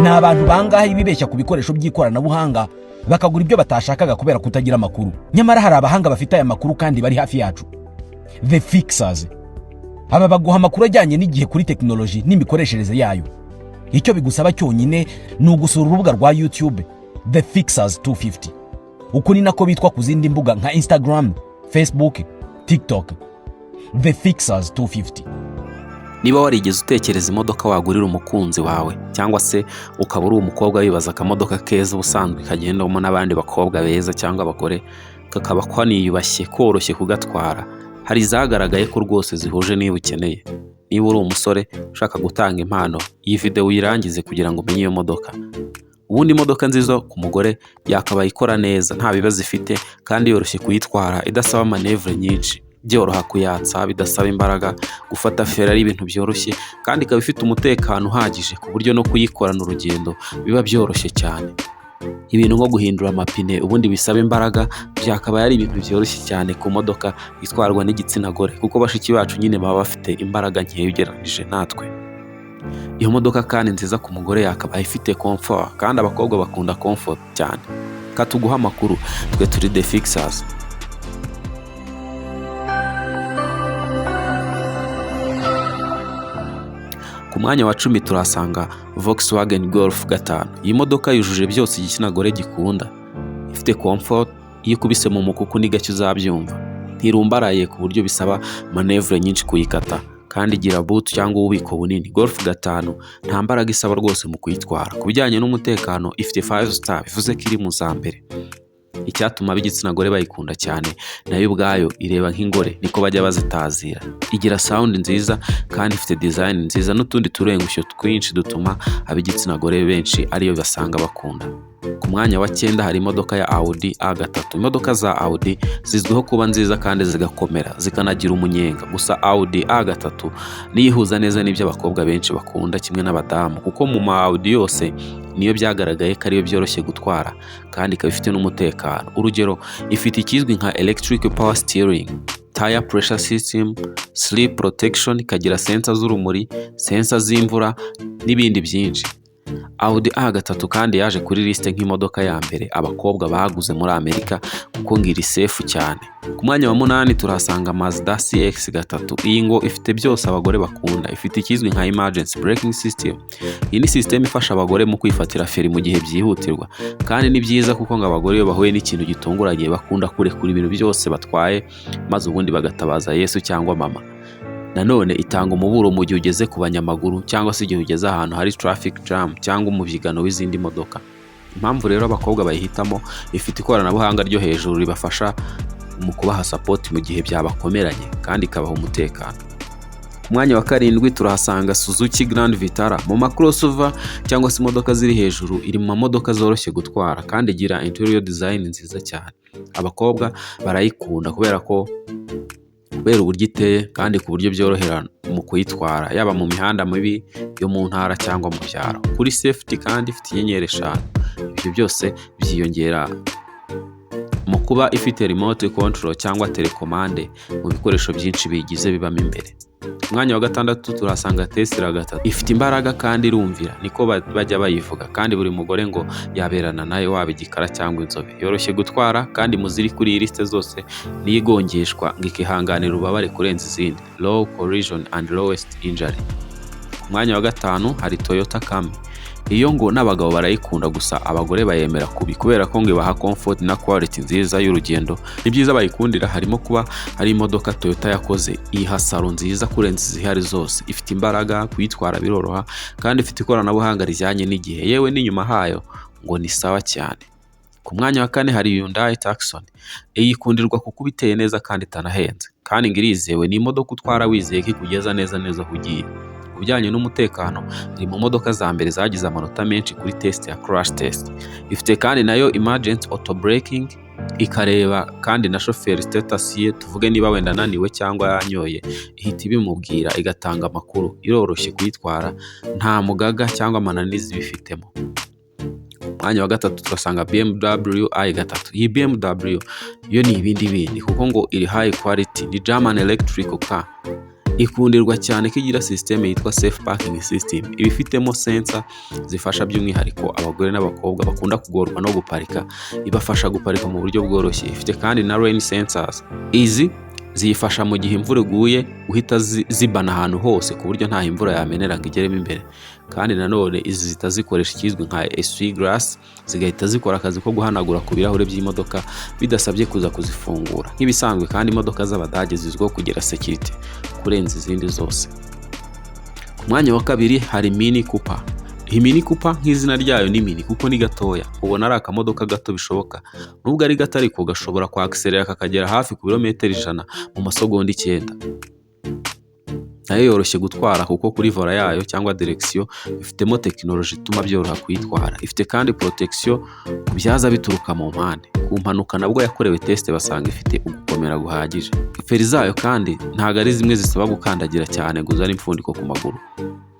Ni abantu bangahe bibeshya ku bikoresho by'ikoranabuhanga, bakagura ibyo batashakaga kubera kutagira amakuru? Nyamara hari abahanga bafite aya makuru kandi bari hafi yacu, The Fixers. Aba baguha amakuru ajyanye n'igihe kuri tekinoloji n'imikoreshereze yayo. Icyo bigusaba cyonyine ni ugusura urubuga rwa YouTube The Fixers 250. Uko ni nako bitwa ku zindi mbuga nka Instagram, Facebook, TikTok, The Fixers 250. Niba warigeze utekereza imodoka wagurira umukunzi wawe, cyangwa se ukaba uri umukobwa wibaza akamodoka keza ubusanzwe kagendamo n'abandi bakobwa beza cyangwa abagore, kakaba kaniyubashye, koroshye kugatwara, hari izagaragaye ko rwose zihuje niba ukeneye. Niba uri umusore ushaka gutanga impano, iyi videwo uyirangize kugira ngo umenye iyo modoka. Ubundi imodoka nziza ku mugore yakabaye ikora neza, nta bibazo ifite, kandi yoroshye kuyitwara, idasaba manœuvre nyinshi, byoroha kuyatsa, bidasaba imbaraga, gufata feri ari ibintu byoroshye, kandi ikaba ifite umutekano uhagije ku buryo no kuyikorana urugendo biba byoroshye cyane. Ibintu nko guhindura amapine, ubundi bisaba imbaraga, byakabaye ari ibintu byoroshye cyane ku modoka itwarwa n'igitsina gore, kuko bashiki bacu nyine baba bafite imbaraga nkeya ugereranyije natwe. Iyo modoka kandi nziza ku mugore yakabaye ifite comfort, kandi abakobwa bakunda comfort cyane. Katuguha amakuru, twe turi The Fixers. Ku mwanya wa 10 turahasanga Volkswagen Golf 5. Iyi modoka yujuje byose igitsina gore gikunda. Ifite comfort, iyo ikubise mu mukuku ni gake uzabyumva. Ntirumbaraye ku buryo bisaba manœuvre nyinshi kuyikata, kandi igira boot cyangwa ububiko bunini. Golf 5 nta mbaraga isaba rwose mu kuyitwara. Ku bijyanye n'umutekano ifite 5 star, bivuze ko iri mu za mbere. Icyatuma ab'igitsina gore bayikunda cyane, nayo ubwayo ireba nk'ingore, niko bajya bazitazira. Igira sound nziza kandi ifite design nziza n'utundi turengushyo twinshi dutuma ab'igitsina gore benshi ariyo basanga bakunda. Ku mwanya wa 9 hari imodoka ya Audi A3. Imodoka za Audi zizwiho kuba nziza kandi zigakomera, zikanagira umunyenga. Gusa Audi A3 niyo ihuza neza n'ibyo abakobwa benshi bakunda kimwe n'abadamu, kuko mu ma Audi yose niyo byagaragaye ko ariyo byoroshye gutwara kandi ikaba ifite n'umutekano. Urugero, ifite ikizwi nka electric power steering, tire pressure system, slip protection, ikagira sensor z'urumuri, sensor z'imvura n'ibindi byinshi. Audi A3 kandi yaje kuri liste nk'imodoka ya mbere abakobwa baguze muri Amerika, kuko ngo iri safe cyane. Ku mwanya wa 8 turahasanga Mazda CX-3. Iyi ngo ifite byose abagore bakunda. Ifite ikizwi nka emergency braking system. Iyi ni system ifasha abagore mu kwifatira feri mu gihe byihutirwa, kandi ni byiza kuko ngo abagore iyo bahuye n'ikintu gitunguranye bakunda kurekura ibintu byose batwaye, maze ubundi bagatabaza Yesu cyangwa mama. Nanone itanga umuburo mu gihe ugeze ku banyamaguru, cyangwa se igihe ugeze ahantu hari traffic jam cyangwa umubyigano w'izindi modoka. Impamvu rero abakobwa bayihitamo, ifite ikoranabuhanga ryo hejuru ribafasha mu kubaha support mu gihe byabakomeranye, kandi ikabaha umutekano. Ku mwanya wa 7 turahasanga Suzuki Grand Vitara. Mu ma crossover cyangwa se imodoka ziri hejuru, iri mu mamodoka zoroshye gutwara kandi igira interior design nziza cyane. Abakobwa barayikunda kubera uburyo iteye kandi ku buryo byorohera mu kuyitwara, yaba mu mihanda mibi yo mu ntara cyangwa mu byaro. Kuri safety kandi ifite inyenyeri 5. Ibyo byose byiyongera mu kuba ifite remote control cyangwa télécommande mu bikoresho byinshi biyigize bibamo imbere. Ku mwanya wa 6 turahasanga Tesla 3. Ifite imbaraga kandi irumvira, niko bajya bayivuga, kandi buri mugore ngo yaberana nayo, waba igikara cyangwa inzobe. Yoroshye gutwara, kandi mu ziri kuri iyi liste zose niyo igongeshwa ngo ikihanganira ububabare kurenza izindi, low collision and lowest injury. Ku mwanya wa 5 hari Toyota Camry. Iyo ngo n'abagabo barayikunda, gusa abagore bayemera kubi kubera ko ngo ibaha comfort na quality nziza y'urugendo. Ni byiza bayikundira harimo kuba hari imodoka Toyota yakoze iha salon nziza kurenza izihari zose. Ifite imbaraga, kuyitwara biroroha, kandi ifite ikoranabuhanga rijyanye n'igihe, yewe n'inyuma hayo ngo ni sawa cyane. Ku mwanya wa 4 hari Hyundai Tucson. Iyi ikundirwa kuko iba iteye neza kandi itanahenze, kandi ngo irizewe. Ni imodoka utwara wizeye ko ikugeza neza neza aho ugiye. Ku bijyanye n'umutekano, iri mu modoka za mbere zagize amanota menshi kuri test ya crash test. Ifite kandi nayo emergency auto braking, ikareba kandi na shoferi status ye, tuvuge niba wenda ananiwe cyangwa yanyoye, ihita ibimubwira, igatanga amakuru. Iroroshye kuyitwara, nta mugaga cyangwa amananiza ibifitemo. Ku mwanya wa 3 turasanga BMW i3. Iyi BMW yo ni ibindi bindi, kuko ngo iri high quality, ni German electric car. Ikundirwa cyane ko igira sisiteme yitwa Safe Parking System, iba ifitemo sensor zifasha by'umwihariko abagore n'abakobwa bakunda kugorwa no guparika, ibafasha guparika mu buryo bworoshye. Ifite kandi na rain sensors, izi ziyifasha mu gihe imvura iguye guhita zibana ahantu hose, ku buryo nta imvura yamenera ngo igeremo imbere. Kandi nanone izi zihita zikoresha ikizwi nka essuie-glace, zigahita zikora akazi ko guhanagura ku birahure by'imodoka bidasabye kuza kuzifungura nk'ibisanzwe. Kandi imodoka z'Abadage zizwiho kugira sécurité kurenza izindi zose. Ku mwanya wa kabiri hari Mini Cooper. Iyi Mini Cooper, nk'izina ryayo, ni mini kuko ni gatoya, ubona ari akamodoka gato bishoboka. Nubwo ari gato ariko gashobora kwakiserera kakagera hafi ku birometero 100 mu masegonda 9. Nayo yoroshye gutwara kuko kuri volant yayo cyangwa direction ifitemo tekinoloji ituma byoroha kuyitwara. Ifite kandi protection ku byaza bituruka mu mpande. Ku mpanuka nabwo yakorewe test, basanga ifite ugukomera guhagije. Feri zayo kandi ntabwo ari zimwe zisaba gukandagira cyane ngo uzane impfundiko ku maguru,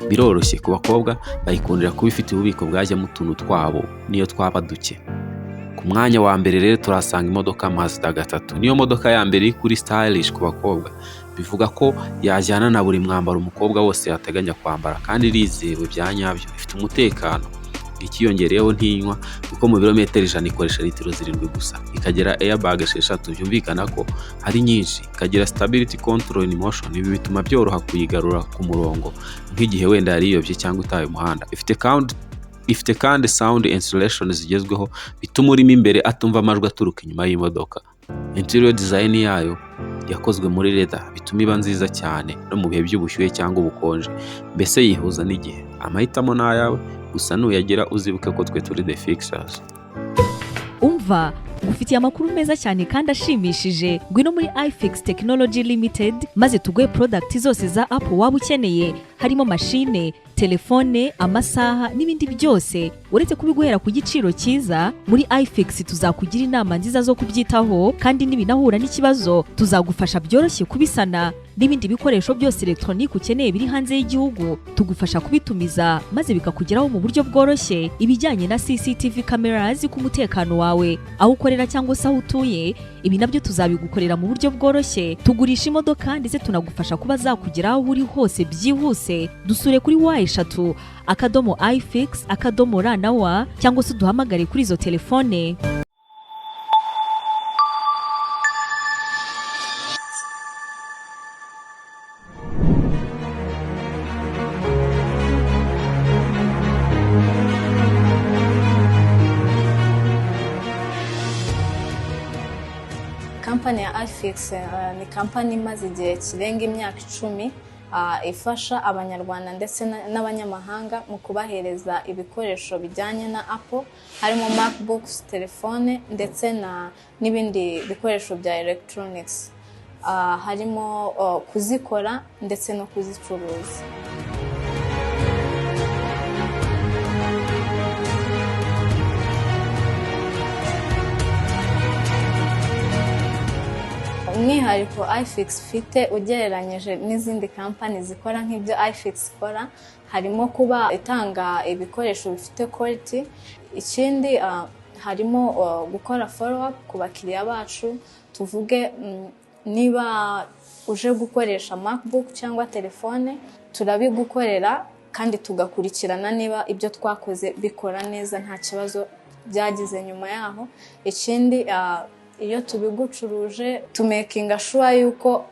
biroroshye. Ku bakobwa bayikundira kuba ifite ububiko bwajyamo utuntu twabo niyo twaba duke. Ku mwanya wa mbere rero turahasanga imodoka Mazda 3. Niyo modoka ya mbere iri kuri stylish ku bakobwa, bivuga ko yajyana na buri mwambaro umukobwa wose yateganya kwambara, kandi irizewe bya nyabyo, ifite umutekano. Ikiyongereyeho ntinywa, kuko mu birometero 100 ikoresha litiro 7 gusa. Ikagira airbag 6, byumvikana ko ari nyinshi. Ikagira stability control in motion, ibi bituma byoroha kuyigarura ku murongo nk'igihe wenda yariyobye cyangwa itaye umuhanda. Ifite kandi sound insulation zigezweho, bituma urimo imbere atumva amajwi aturuka inyuma y'imodoka. Interior design yayo yakozwe muri leather, bituma iba nziza cyane no mu bihe by'ubushyuhe cyangwa ubukonje, mbese yihuza n'igihe. Amahitamo ni ayawe, gusa nuyagira uzibuke ko twe turi The Fixers. Umva, ngufitiye amakuru meza cyane kandi ashimishije. Ngwino muri iFix Technology Limited maze tuguhe product zose za Apple waba ukeneye, harimo mashine, telefone, amasaha n'ibindi byose. Uretse kubiguhera ku giciro cyiza, muri iFix tuzakugira inama nziza zo kubyitaho, kandi nibinahura n'ikibazo tuzagufasha byoroshye kubisana. N'ibindi bikoresho byose elegitoronike ukeneye biri hanze y'igihugu tugufasha kubitumiza maze bikakugeraho mu buryo bworoshye. Ibijyanye na CCTV cameras ku mutekano wawe aho ukorera cyangwa se aho utuye, ibi nabyo tuzabigukorera mu buryo bworoshye. Tugurisha imodoka ndetse tunagufasha kuba zakugeraho aho uri hose byihuse. Dusure kuri w3.ifix.rw cyangwa se uduhamagare kuri izo telefone. Kampani ya iFix ni kampani imaze igihe kirenga imyaka 10, ifasha Abanyarwanda ndetse n'abanyamahanga mu kubahereza ibikoresho bijyanye na Apple, harimo MacBooks, telefone ndetse n'ibindi bikoresho bya electronics. Harimo kuzikora ndetse no kuzicuruza. Umwihariko iFix ifite ugereranyije n'izindi kampani zikora nk'ibyo iFix ikora, harimo kuba itanga ibikoresho bifite quality. Ikindi harimo gukora follow up ku bakiriya bacu. Tuvuge niba uje gukoresha MacBook cyangwa telefone, turabigukorera kandi tugakurikirana niba ibyo twakoze bikora neza, nta kibazo byagize nyuma yaho. Ikindi, iyo tubigucuruje tumakinga sure yuko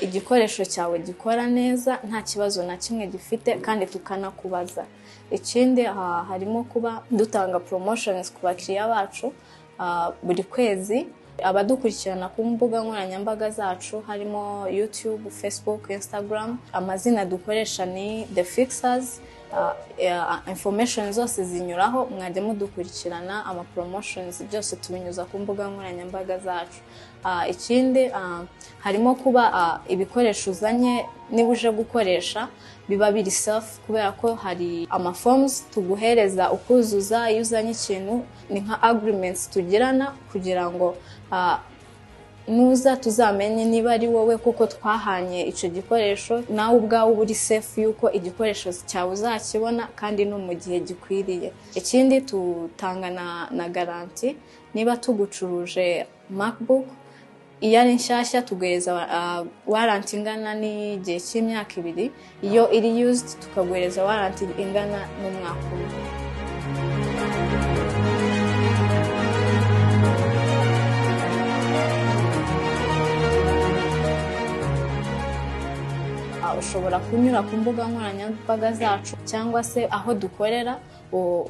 igikoresho cyawe gikora neza, nta kibazo na kimwe gifite, kandi tukanakubaza. Ikindi harimo kuba dutanga promotions ku bakiriya bacu buri kwezi. Abadukurikirana ku mbuga nkoranyambaga zacu, harimo YouTube, Facebook, Instagram, amazina dukoresha ni The Fixers. Information zose zinyuraho, mwajya mudukurikirana. Ama promotions byose tubinyuza ku mbuga nkoranyambaga zacu. Ikindi harimo kuba ibikoresho uzanye, niba uje gukoresha, biba biri safe, kubera ko hari ama forms tuguhereza ukuzuza iyo uzanye ikintu. Ni nka agreements tugirana kugira ngo nuza tuzamenye niba ari wowe kuko twahanye icyo gikoresho, nawe ubwawe uba uri safe yuko igikoresho cyawe uzakibona kandi no mu gihe gikwiriye. Ikindi tutanga na garantie. Niba tugucuruje MacBook Iyo ari nshyashya tuguhereza warranty ingana n'igihe cy'imyaka 2, iyo iri used tukaguhereza warranty ingana n'umwaka umwe. Ushobora kunyura ku mbuga nkoranyambaga zacu cyangwa se aho dukorera,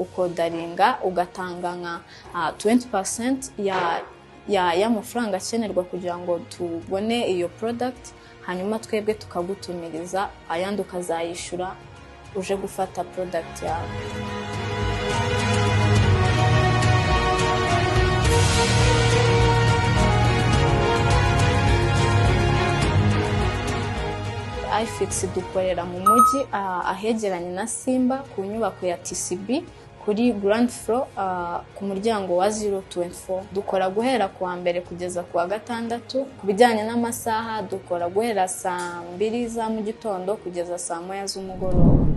ukodaringa ugatanga nka 20% ya y'amafaranga akenerwa kugira ngo tubone iyo product, hanyuma twebwe tukagutumiriza, ayandi ukazayishyura uje gufata product yawe. iFix dukorera mu mujyi, ahegeranye na Simba, ku nyubako ya TCB, kuri ground floor, ku muryango wa 024. Dukora guhera ku wa mbere kugeza ku wa gatandatu. Ku bijyanye n'amasaha, dukora guhera saa 2 za mu gitondo kugeza saa 1 z'umugoroba.